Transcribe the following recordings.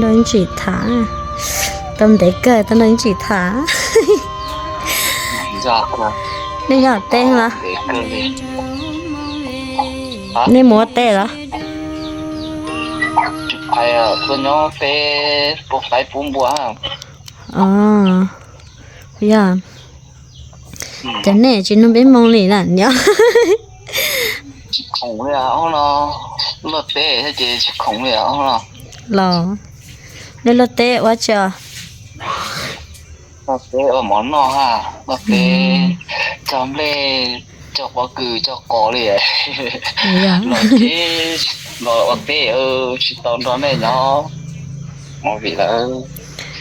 Ntsim tham, tau ntev kawg tau no ntsim tham. Nej nyob teb los? Nej mus ua teb los? Tuaj nyob teb pub qaib pub npua. Yog, cas nej tsis nug peb moo li na nyob? Tsis khoom li no, luaj teb thiab ces tsis khoom li no. Los, nej luaj teb ua tsi os? Luaj teb ua mov noj ha, luaj teb cog nplej, cog pob kws cog qos li. Los ces los ua teb tsis tau nrog nej nyob movie lawm.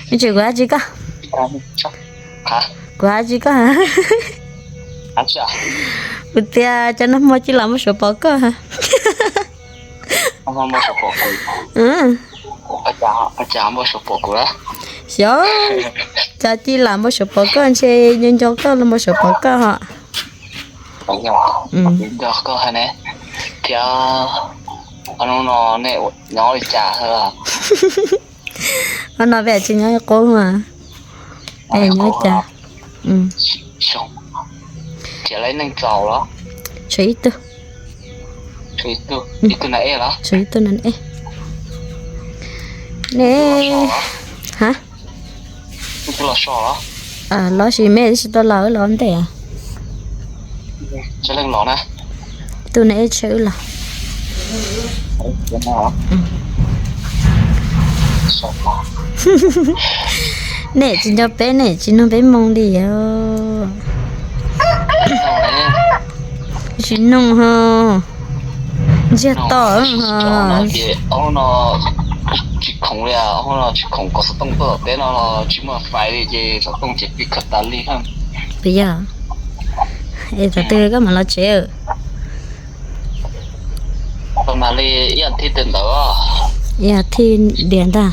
Tsis kuv dab tsi koj, kuv dab tsi koj, kuv tias cov nag hmo cia li los npau suav pom koj. Xyov, cov cia li los npau suav pom koj ntshe nco nco koj los npau suav pom koj ho. Nco koj ne, thiab hnub no nej nyob li cas? Hnub no peb tsis nyob qub mas, nyob cas? Tshuav ib tug, tshuav ib tug na. Ne, ha, los sis me tsis tau los, los ntej. Tus ne ib tsheb wb los. Nej tsis nco peb, nej tsis nug peb moo li os. Tsis nug ho, ntsiag to ho. Tsis khoom li, tsis khoom kom xov tooj tuaj tom teb no los tsis muaj fais li ces xov tooj ces pib khaws tas li. Puas yog? Es thaum twg koj mam los tsev? Mam li ib as thiv ntawd, ib as thiv diam ntag.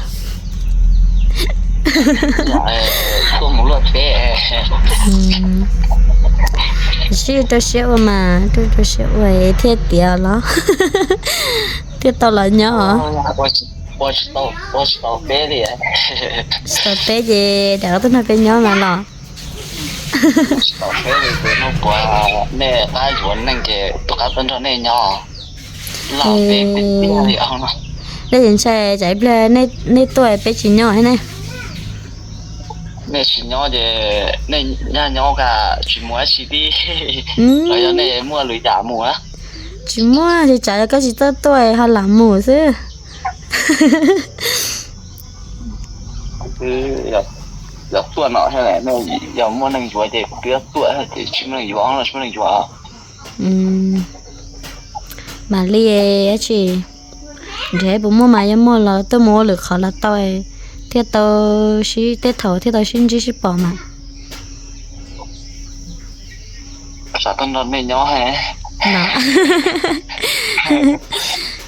Tuaj mus luaj teb. Sib rau siab ua mas, rau rau siab ua thiaj tiav los, thiaj tau los nyob. Tsis tau peb ces rov qab tuaj nrog peb nyob mas los. Tsis tau peb li, nej qab yuav neeg ces tus qab tuaj nrog nej nyob. Laj peb tiag li os. Nej ces ntshai tsam ib pliag nej tuaj peb tsis nyob thiab ne. Nej tsis nyob ces nej nyaj nyob ka tsis mus dab tsi tib, los yog nej muaj lwm yam mus na? Tsis muaj, ces tsam koj tsis txawj tuaj ho lam mus xwb. Yog tuaj no thiab, yog muaj neeg yuav ces kuv twb tuaj, ces tsis muaj neeg yuav no tsis muaj neeg yuav. Mam li dab tsi, nrhiav puas muaj mas yog muaj los tuaj mus ua lwm qhov los tau, thiaj tau sib, tej thaum thiaj tau sib ntsib sib pom mas.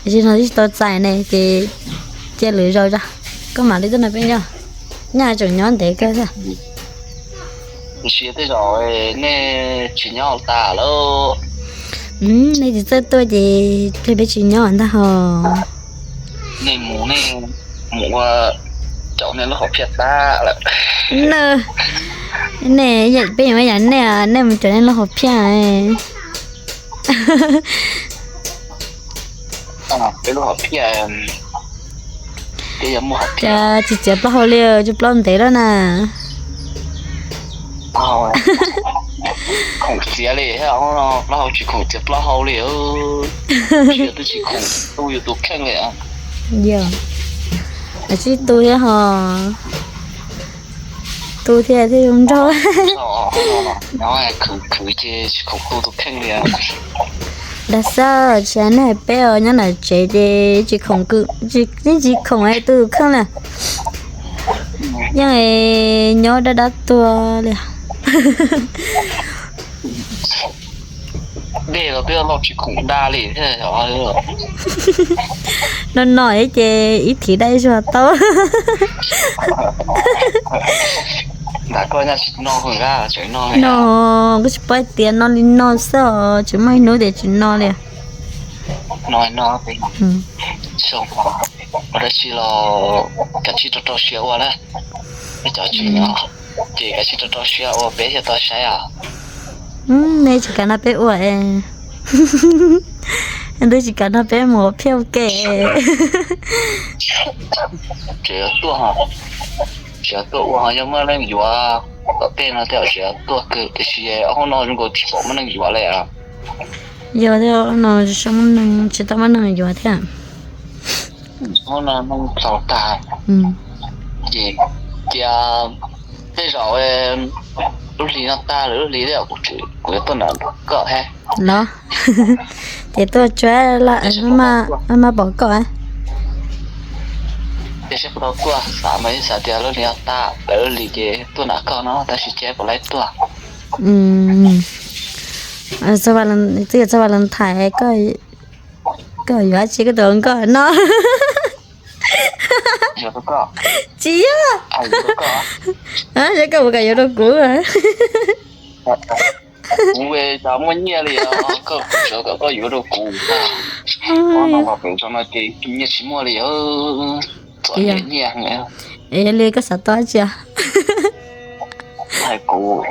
Tsis no twb tsis tau txais ne ces cia lwm zaus tso, koj mam li tuaj nrog peb nyob, nyaj tseem nyob ntev kawg thiab. Tiam sis tej zaum nej tsis nyob tas lawm. Nej tsis txawj tuaj ces pliag peb tsis nyob ntag ho. Nej mus, nej mus ua caum nej lub hom phiaj tag lawm. Nej, peb yuav ua yam nej, nej mus caum nej lub hom phiaj. Peb lub hom phiaj, peb yuav muaj hom phiaj. Cas tsis txiav plaub hau li, tsis plaub ntev lawm na. Khoom txiav li, plaub hau tsis khoom txiav plaub hau li. Tsis, twb tsis khoom tu yus tus kheej li. Yog, tsis tu thiab ho. Tu thiaj thiaj zoo nraug. Nyob khwv khwv ces tsis khoom tu tus kheej li. Dag xwb, tsis hais nej hais peb os, nyob nram tsev ces tsis khoom, yeej tsis khoom tu tus kheej li. Yeej nyob dab dab tuag li. Dej los twb los tsis khoom da li thiab. No no ces ib thim daj zuag tau. Ntawm koj nyaj tsis no, no kuj tsis paub tias no li no xwb os, tsis muaj ib hnub tias tsis no li. No, no, Ua dab tsi los kav tsij rau rau siab ua na. Peb cov tseem nyob ces kav tsij rau rau siab ua peb thiaj tau saib os. Nej tsis kam nrog peb ua es, ntuj tsis kam nrog peb mus phiaj ua ke. Tseem yuav tuaj, tseem yuav tuaj ua ho yog muaj neeg yuav tom tej no tej tseem yuav tuaj kawg tiam sis hauv no zoo nkaus tsis pom muaj neeg yuav li. Yog thiab no tsis muaj neeg, tsis tau muaj neeg yuav thiab. Hauv no neeg txaus tag. Ces cia tej zaum lub hlis no tag lawm lub hlis thiab kuv, kuv yuav tuaj nram koj thiab los. Ces tuaj tsuag los maj pom koj. Ces seb puas tau tuaj, xav mas yeej xav tias lub hlis no tag lawm lub hlis ces tuaj nram koj no tab sis seb puas laib tuaj. Twb yog txog Valentine koj yuav dab tsi koj tus hluas nkauj no? Tsis yog, yog koj mus kom yuav rau kuv. Kuv cov muaj nyiaj li os, koj tseem kom koj yuav rau kuv. Ob no los pem zos no ces nyiaj tsis muaj li os. Txom nyem nyiaj. Es yog li koj xav tau dab tsi? Hais kuv,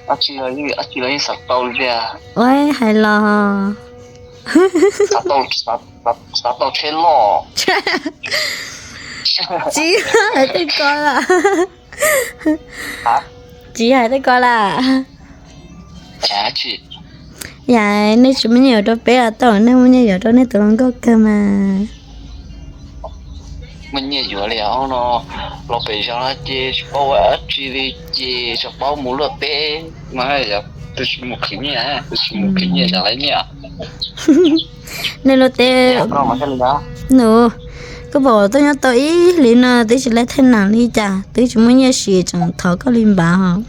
dab tsi los yeej xav tau li tiag. Ua hais los, xav tau tsheb loj. Tsis hais tej ko lawm. Tsis hais tej ko lawm. Yam nej tsis muaj nyiaj yuav rau peb los tau, nej muaj nyiaj yuav rau nej tus hluas nkauj kawg mas. Muaj nyiaj yuav li os no, los pem zos no ces tsis paub ua dab tsi li ces tsuas paub mus luaj teb mas, tus tsis mus khwv nyiaj, tus tsis mus khwv nyiaj yog lawv nyiaj. Nej luaj teb. Nus, koj pom tuaj nyob tau ib hlis no twb tsis laib thaij nam li cas, twb tsis muaj nyiaj siv tseem thov koj li npav hos.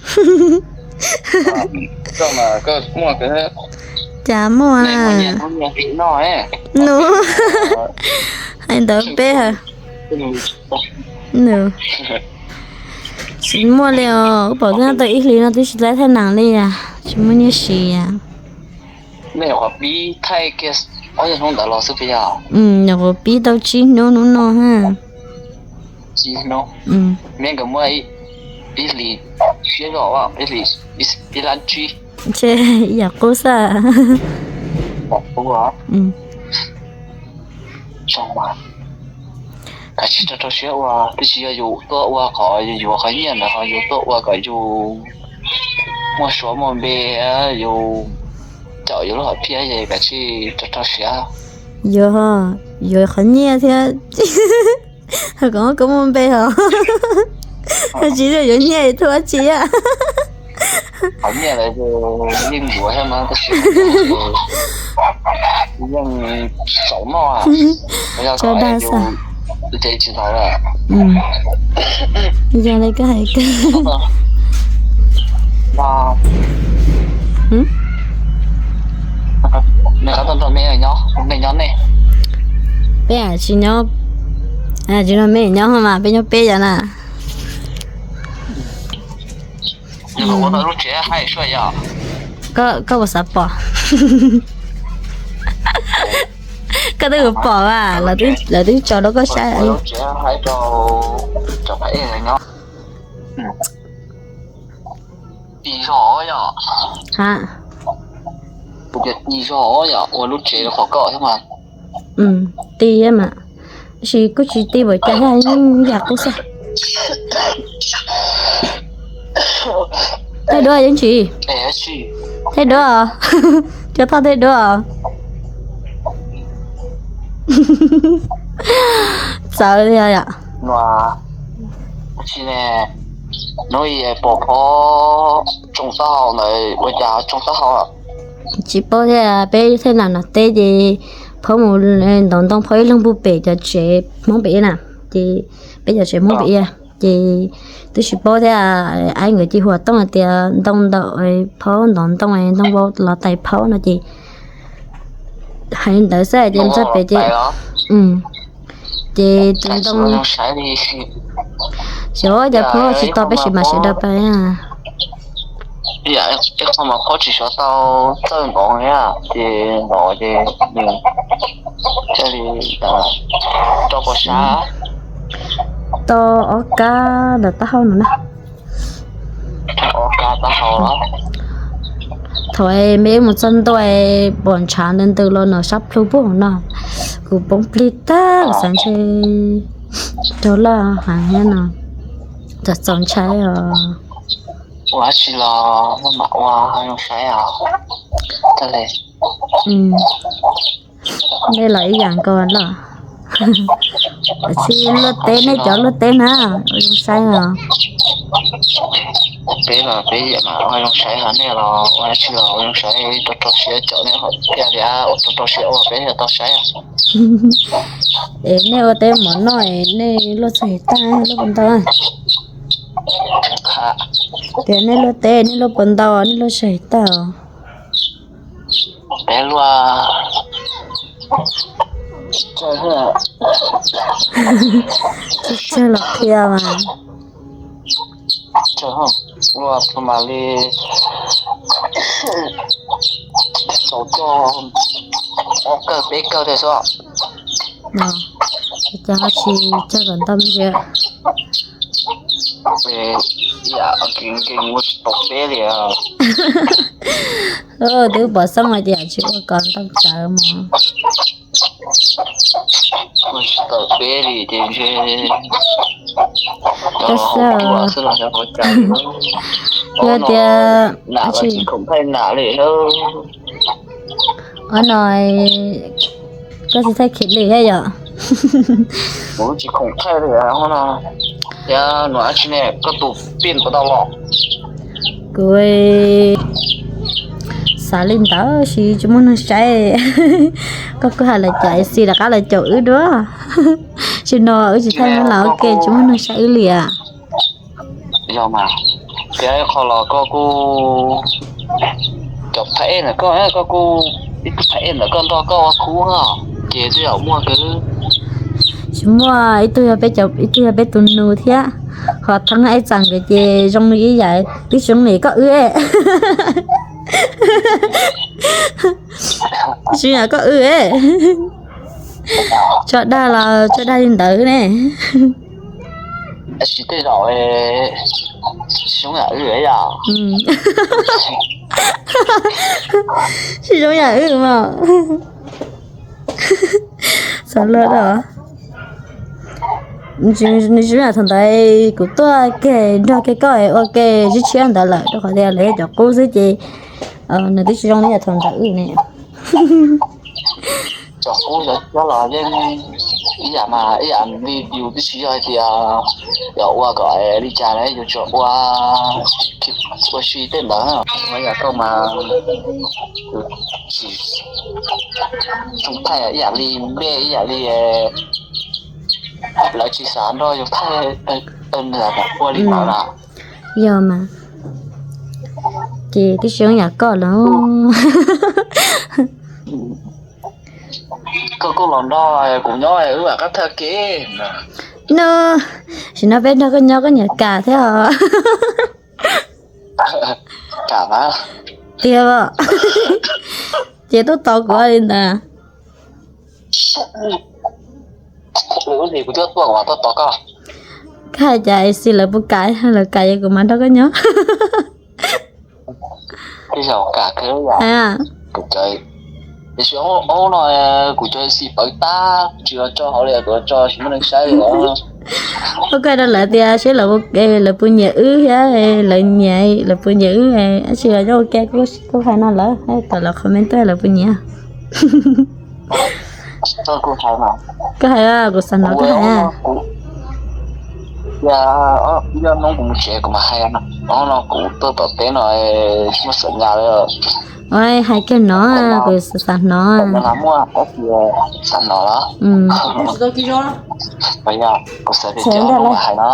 Cas muaj. Nus, hais ntawd peb, nus, tsis muaj li os, koj pom tuaj nyob tau ib hlis no twb tsis laib thaij nam li as, tsis muaj nyiaj siv as. Nej nyuam qhuav pib thaij kiag ob yog hnub ntawd los xwb puas yog? Nyuam qhuav pib tau tsib hnub hnub no ha. Tsib hnub. Neb nkawd muaj ib hlis siab zog, ib hlis, ib lab tsib. Ntshe yam qub xwb. Kav tsij rau rau siab ua, twb tsis yog yus tuaj ua qhov yus yuav qhov nyiaj ntawd ho yus tuaj ua kom yus muaj suab muaj npe, yus caum yus lub hom phiaj ces kav tsij rau rau siab. Yuav, yuav qhov nyiaj thiab. Kom koj muaj npe hos. Tsis yog yuav nyiaj thuam tsis. Qhov nyiaj lawm yeej yuav thiab mas tab sis yeej txaus noj. Tso dag xwb. Ces tsis tau lawm. Yog li koj hais kawg. Nej qab tuaj nrog me nyob, nej nyob nej. Peb tsis nyob, tsis nrog me nyob mas peb nyob peb yom na. Lub tsev haib suaj yom. Koj puas xav pom? Koj twb pom as, lawv twb tso rau koj saib. Ti zog yom. Ha, ti zog yom, ua lub tsev rau qhov koj thiab mas. Ti thiab mas, tab sis kuj tsis ti npaum cas thiab, yeej yam qub xwb. Tej duab yeej tsis, tej duab, cov thoj tej duab. Txawv li yom. Tsis ne, hnub ib pom phob tsoo taub hau ntawd ua cas ho tsoo taub hau. Tsis paub thiab, peb thiaj lam nram teb ces phob mus ntov ntoo, phob ib leeg pug pem cov tsev Hmoob pem na, ces peb cov tsev Hmoob pem, ces twb tsis paub thiab. Aib nkawd cia li hu tooj hais tias ntoo ntawm, phob ntov ntoo, ntoo vau los tais phob no ces hais li ntawd xwb ces txog pem ces, ces tus ntoo, xyov cov phob tsis tau peb sim mam sawv daws pais. Ib qho mas phob tsis suav tau txawj ntov thiab ces ntov ces nws Thiaj li tau rau puas sab, tau ob kab ntawm taub hau no na. Ob kab taub hau. Thaum me wb mus txog ntua pom ntshav ntws ntws los no sab plhu puag no, kuv poob plig tag xav ntshe raug laj heev thiab no, txaus ntshai os. Ua dab tsi los maj mam ua zoo saib os. Nej los ib yam nkaus los. Tsis luaj teb, nej cov luaj teb na, ua zoo saib os. Peb los peb yam mas ua zoo saib os, nej los ua dab tsi los ua zoo saib, rau rau siab cov nej thiaj li ua rau rau siab ua peb thiaj tau saib. Es nej ua teb mov noj es nej luaj txog tag luaj puas ntau? Tias nej luaj teb nej luaj puas ntau, nej luaj txog tag os? Peb luaj tsawg los qhia mas. Luaj mas li tau ob kawg peb kawg tej xwb. Cas ho tsis tsawg kom ntau ntsia. Ib yam nkees nkees ua tsis tau peb li. Twb pom xeeb mas tias tsis ua kom ntau tsawv mog. Ua tsis tau peb li ces ntshe Yog tias tsis khoom thaij nam li. Ua no koj tsis thaij khiv li thiab yom? Kuv tsis khoom thaij li no. Thiab nua dab tsi ne, koj tus pij puas tau los? Kuv xav li ntawd sis tsis muaj neeg saib. Koj kuj hais lawv caum xis rov qab lawv caum wb dua. Tsis no wb tsis thaij los ua ke tsis muaj neeg saib wb li as. Yog mas, thiab qhov los koj kuj cov phab ej ntawm koj, koj kuj ib tug phab ej ntawm koj nrog koj ua khub no, ces twb yog muaj kawg. Tsis muaj, ib tug yog peb, ib tug yog peb tus nus thiab. Ho Theeb Ej Txam nkawd ces zoo li ib yam, twb zoo li koj wb. Twb zoo yam koj wb. Tso dag los tso dag li ntawd ne. Tab sis tej zaum zoo yam wb yom. Tsis zoo yam wb mas. Xav luag da. Nws zoo yam thaum ntawd kuv tuaj ke nrog ke koj ua ke zib tshiab ntawd lawm rau qhov tias lawv yog cov qub xwb ces nws twb tsis zoo li yam thaum ntawd wb ne. Cov qub cov tshiab los yeej ib yam mas ib yam li yus twb tsis yog hais tias yog ua kom li cas na, yus tsuas ua ua si tej ntawd. Yam koj mas tsis zoo thaij ib yam li npe ib yam li lawv tsis xav nrog yus thaij ua li no na. Yog mas, ces twb tsis zoo yam koj los. Koj kuj los nrog kuv nyob wb vam qab thaj kev. No, sim no peb nrog koj nyob koj nyiam kam thiab os. Kam mas. Tiag os. Ces tuaj tos kuv li ntawd. Kuv tuaj tos koj. Koj hais cas es xij lawv puas kam, lawv kam es kuv mam nrog koj nyob. Tiam sis no kuv cov xij pawv tag tsis los tso hauv li, kuv tso tsis muaj neeg saib li. Ua koj rau lawv tias seb lawv puas nyiam wb thiab, lawv nyiam, lawv puas nyiam wb, tsis los nyob ua ke, kuj hais no lawv, kom lawv comment tuaj lawv puas nyiam. Koj hais, kuv xav hnov koj hais. Yog hnub kuv mus tsev kuv mam hais no, kuv tuaj tom teb no tsis muaj xam nyas li. Hais kiag no, kuv xav hnov. Xav hnov los? Kuv xav hais no.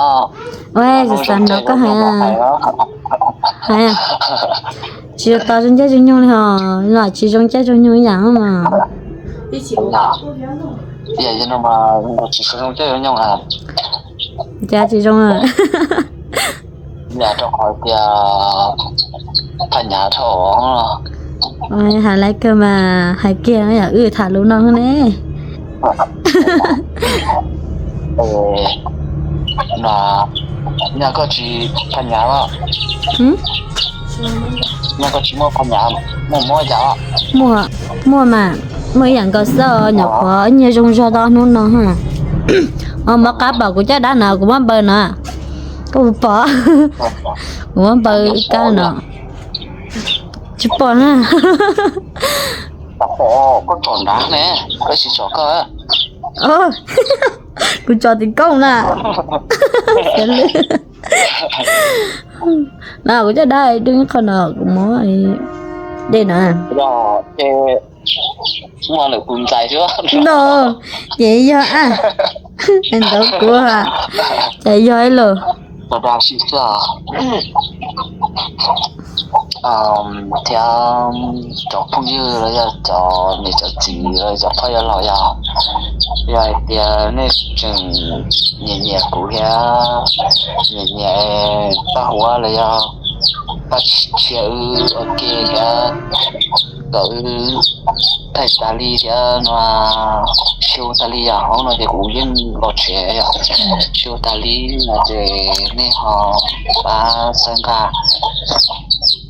Kuv xav hnov koj hais. Hais, tsis tau zoo caij zoo nyoog li hos, los tsis zoo caij zoo nyoog ib yam mas. Yog no mas tsis zoo caij zoo nyoog. Cas tsis zoo? Yam rau qhov tias phaj nyav dhau. Hais laiv kawg mas hais kiag yam wb tham lus no ne. No, nyaj koj tsis phaj nyam los? Nyaj koj tsis muaj phaj nyam, muaj mob yam? Muaj, muaj mas, muaj ib yam nkaus xwb os, nyuam qhuav nyiag zoo zog tau hnub no. Os, mov qab pom kuv caj dab no, kuv muab npaws no. Koj puas pom? Kuv muab npaws ib kab no. Tsis pom na. Koj tsom nrad ne, koj tsis tsom koj. Kuv tsom tim koj na. No kuv caj dab dub qhov no kuv muab dej na. No ces yog a, ntawd kuv, ces yog ib los. Thiab cov phooj ywg los yog cov niam cov txiv los cov phooj ywg los yog, yog hais tias nej tseem nyiam nyiam kuv thiab nyiam nyiam Paj Huab los yog Paj Tshiab wb ua ke thiab kom wb thaij tas li thiab no, xyu tas li yog hauv no ces kuv yeej los tsev yog xyu tas li no ces nej ho pab txhawb nqa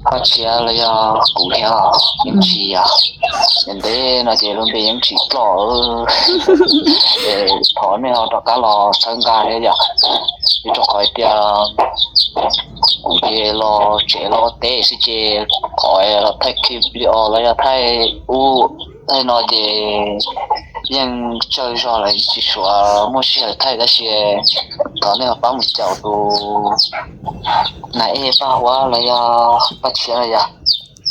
Paj Tshiab los yog kuv thiab Yeej Tsim yog. Ntev no ces lub npe Yeej Tsim Ploj. Thov nej ho rov qab los txhawb nqa thiab yom, vim rau qhov tias kuv ces los tsev los ua teb xwb ces qhov los thaij clip video los yog thaij ub thaij no ces yeej tsawg zog lawm tsis suav muaj sij hawm thaij tab sis thov nej ho pab mus caum tus Nais Ej Paj Huab los yog Paj Tshiab los yog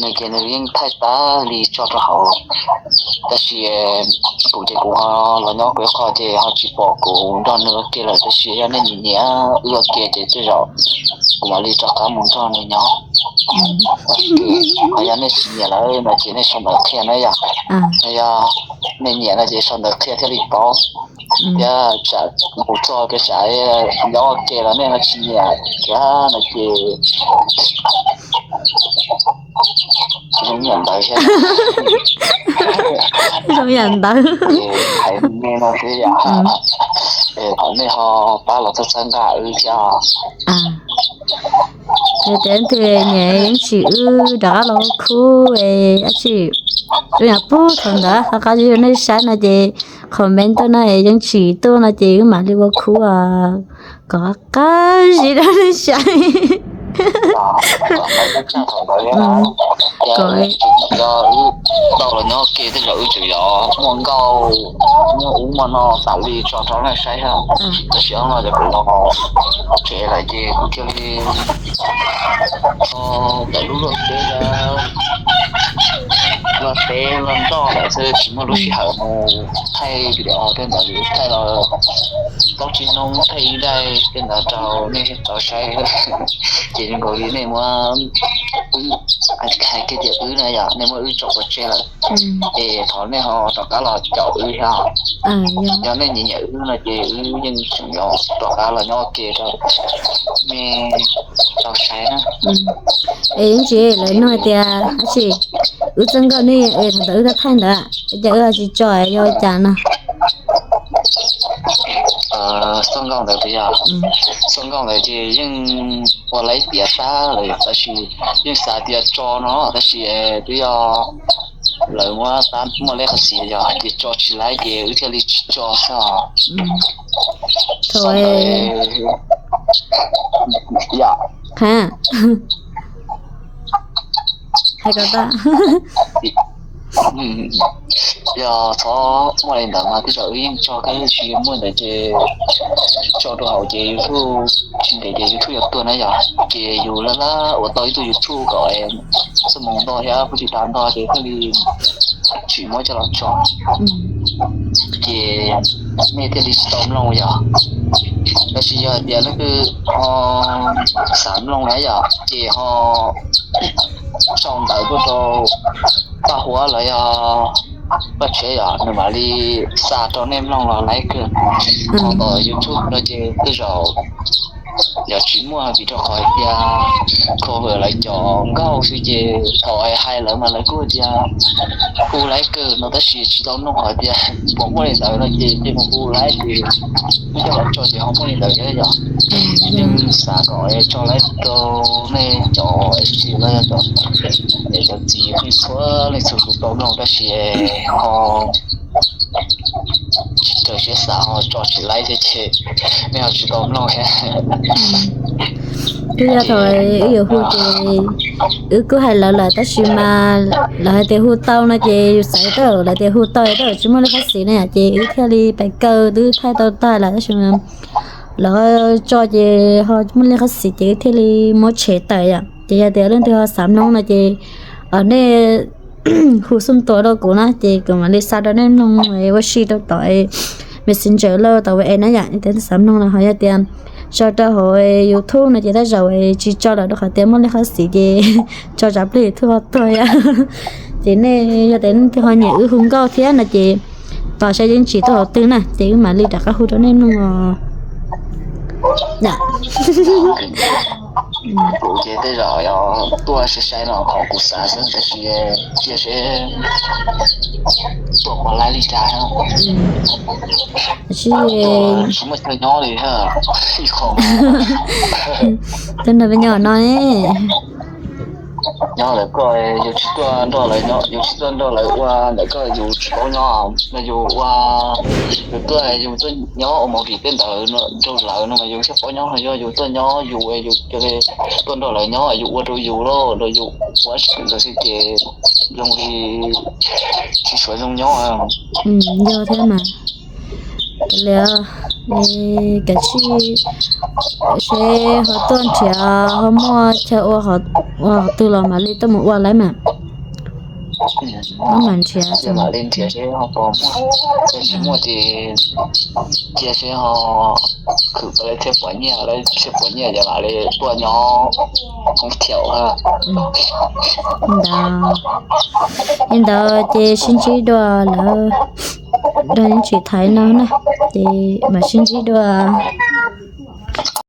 nws ces nws yeej thaij tas li tso rau hauv. Tab sis kuv ces kuv ho los nyob kuv ib qho ces ho tsis pom kuv nrog nws ua ke lawm tab sis yog nej nyiam nyiam wb ua ke ces tej zaum kuv mam li rov qab mus nrog nws nyob. Ho yog nej tsis nyiam lawm no ces nej sau ntawv qhia na yom. Yog nej nyiam no ces sau ntawv qhia thiaj li paub. Thiab tsam kuv txog kiag tsam nyob ua ke los nej ho tsis nyiam thiab no ces tsis zoo nyiam ntawd thiab. Zoo yam ntawd. Hais me no xwb yom. Thov nej ho pab los txhawb txhawb nqa wb thiab. Yog tias leej twg nyiam Yeej Tsim wb rov qab los ua khub dab tsi, zoo yam pug thaum ntawd qab zib nej saib no ces comment tuaj no Yeej Tsim tuaj no ces wb mam li ua khub kom qab zib rau nej saib. Kom tau los nyob ke tej zaum wb tseem yuav muaj nkauj muaj ub muaj no tas li tso rau nej saib. Tab sis no ces kuv los tsev lawm ces kuv cia li tawm lub luaj teb, luaj teb luaj ntoj lawm xwb tsis muaj lub sij hawm mus thaij video tej ntawd li, thaij los plaub tsib hnub thaij ib daim tej ntawd rau nej tau saib. Ces zoo nkaus li nej muab, hais kiag tias wb na yom, nej muab wb tso pov tseg lawm, es thov nej ho rov qab los caum wb thiab. Yog nej nyiam nyiam wb no ces wb yeej tseem yuav rov qab los nyob ua ke rau nej tau saib na. Es yeej tsis lawv nug tias dab tsi, wb txoj nkauj ne es thaum ntawd wb thaij ntawd es cas wb tsis tso yog cas no? Txoj nkauj ntawd tias, txoj nkauj ntawd ces yeej ua laib tiav tag lawm tab sis yeej xav tias tso no tab sis twb yog lawv muab tab muaj leb qhov xis yog ces tso tsis laib ces wb thiaj li tsis tso xwb. Thaum yom, hais ko ta. Yog txhob muaj li ntawd mas tej zaum wb yeej tso, tab sis muaj ntawd ces tso rau hauv ces YouTube tsis ntev ces YouTube yuav tuag na yom, ces yus laj laj ua tau ib tug YouTube kom xuab moos ntau thiab pub tsis tas ntau ces thiaj li tsis muab coj los tso. Ces nej thiaj li tsis tau mloog yom. Tab sis yog hais tias leej twg ho xav mloog na yom ces ho sau ntawv tuaj rau Paj Huab los yog Paj Tshiab yom, nws mam li xa rau nej mloog los laib kawg. Ho tom YouTube no ces tej zaum Yog tsis muaj vim rau qhov hais tias kho lawv cov nkauj xwb ces thaum hais lawv mas lawv kuj tias hu laib kawg no tab sis tsis tau mloog hais tias puas muaj li ntawd no ces ces mus hu laib ces muab coj los tso ces ho muaj li ntawd thiab yom. Yeej xav kom tso laib rau nej cov es lawv cov niam cov txiv nej txhua leej txhua tus tau mloog tab sis ho tsis raws siab xav ho tso tsis laib thiab ces nej ho tsis tau mloog thiab. Twb yog thaum wb yuav hu ces wb kuj hais lawv lawm tab sis mas lawv hais tias hu tau no ces yus xav tab lawv tias hu tau tab lawv tsis muaj li qhab xis na yom ces wb thiaj li pais kaw twb thaij tau tag lawm tab sis lawv tso ces ho muaj li qhab xis ces wb thiaj li muab tshem tawm yom. Ces yog tias leej twg ho xav mloog no ces nej hu xub ntuas rau kuv na ces kuv mam li xa rau nej mloog ua si rau tom Messenger lawm tom WhatsApp na yom. Yog tias nej xav mloog no ho yog tias tso rau hauv YouTube no ces tej zaum tsis tso lawm rau qhov tias muaj li qhab xis ces tso tsam plig YouTube ho tuag yom. Ces nej yog tias leej twg ho nyiam wb hu nkauj thiab no ces tos saib yeej tsis tuaj hauv twg na ces wb mam li rov qab hu rau nej mloog os. Kuv ces tej zaum yog tuaj sai sai no qhov kuv xav xwb tab sis cia seb tuaj pom laib li cas. Tsis muaj chaw nyob li, ib qho twb nrog peb nyob no ne. Nyob ntawm koj yus tsis tuaj nrog lawv nyob, yus tsis tuaj nrog lawv ua ntawm koj yus tsis paub nyob no, yus ua, yus tuaj yus tuaj nyob ua movie tej ntawd rau lawv no mas yus thiaj paub nyob, yog yus tuaj nyob yus, yus cia li tuaj nrog lawv nyob yus ua rau yus lawm rau yus ua ntawd xwb ces zoo li tsis suav zoo nyob. Yog thiab mas. Li, kav tsij seb ho tuaj nrhiav ho muaj chaw ua, ua qhov twg los mam li tuaj mus ua lawm mas. Mam nrhiav, mam li nrhiav seb ho muaj, tsis muaj ces cia seb ho khwv pab lawv thiaj pom nyiaj, lawv thiaj pom nyiaj ces mam li tuaj nyob khoob thiaum. Ntawd, li ntawd ces sib ntsib dua lawm, dua yeej tsis thaiv no na, ces mam sib ntsib dua.